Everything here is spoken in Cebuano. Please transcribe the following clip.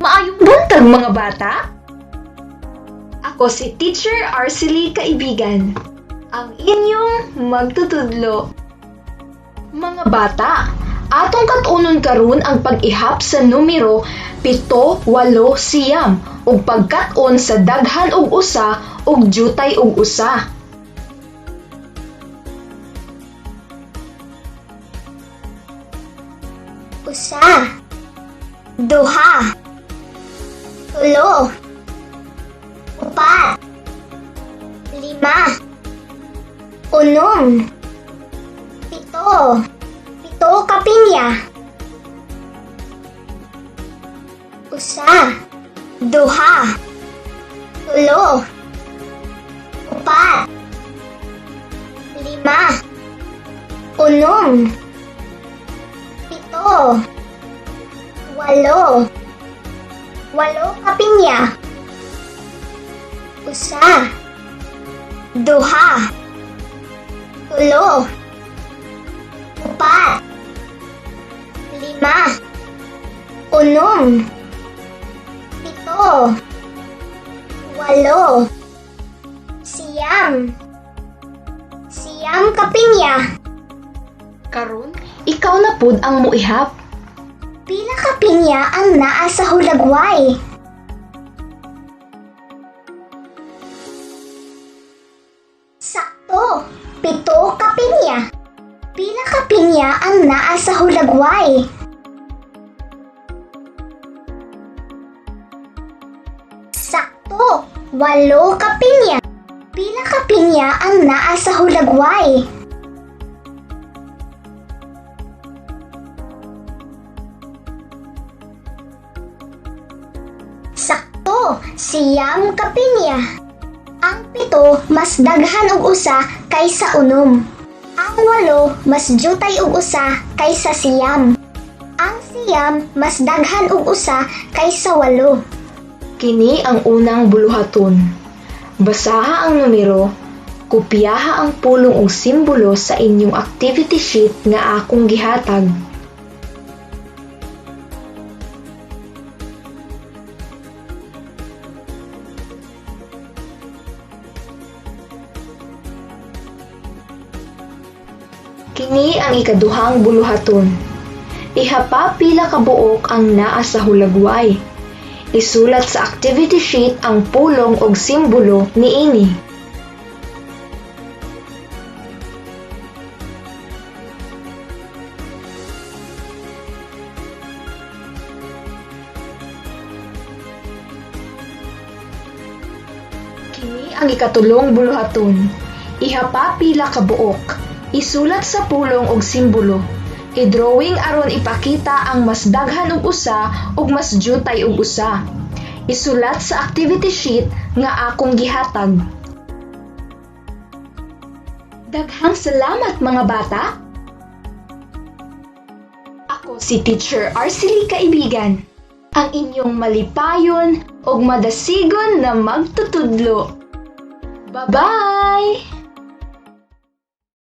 Maayong buntag, mga bata! Ako si Teacher Arcely Kaibigan, ang inyong magtutudlo. Mga bata, atong kat-unon karon ang pag-ihap sa numero 7, 8, 9 ug pagkat-on sa daghan og usa ug jutay og usa. Usa, duha, tulo, upat, lima, unom, pito, pito ka pinya. Usa, duha, tulo, upat, lima, unom, pito, walo, walo ka pinya. Usa, duha, tulo, upat, lima, unom, pito, walo, 9, 9 ka pinya. Karon, ikaw na pud ang muihap. Pila ka pinya ang naa sa hulagway? Sakto, 7 ka pinya. Pila ka pinya ang naa sa hulagway? Sakto, 8 ka pinya. Pila ka pinya ang naa sa hulagway? Sakto, 9 ka pinya. Ang 7 mas daghan og usa kaysa 6. Ang 8 mas jutay og usa kaysa 9. Ang 9 mas daghan og usa kaysa 8. Kini ang unang buluhaton. Basaha ang numero, kopyaha ang pulong og simbolo sa inyong activity sheet nga akong gihatag. Kini ang ikaduhang buluhaton. Ihapa pila ka buok ang naa sa hulagway. Isulat sa activity sheet ang pulong og simbolo niini. Kini ang ikatulong buluhaton. Ihapa pila ka buok. Isulat sa pulong og simbolo. I-drawing aron ipakita ang mas daghan og usa ug mas jutay og usa. Isulat sa activity sheet nga akong gihatag. Daghang salamat, mga bata. Ako si Teacher Arcely Kaibigan, ang inyong malipayon ug madasigon na magtutudlo. Bye-bye!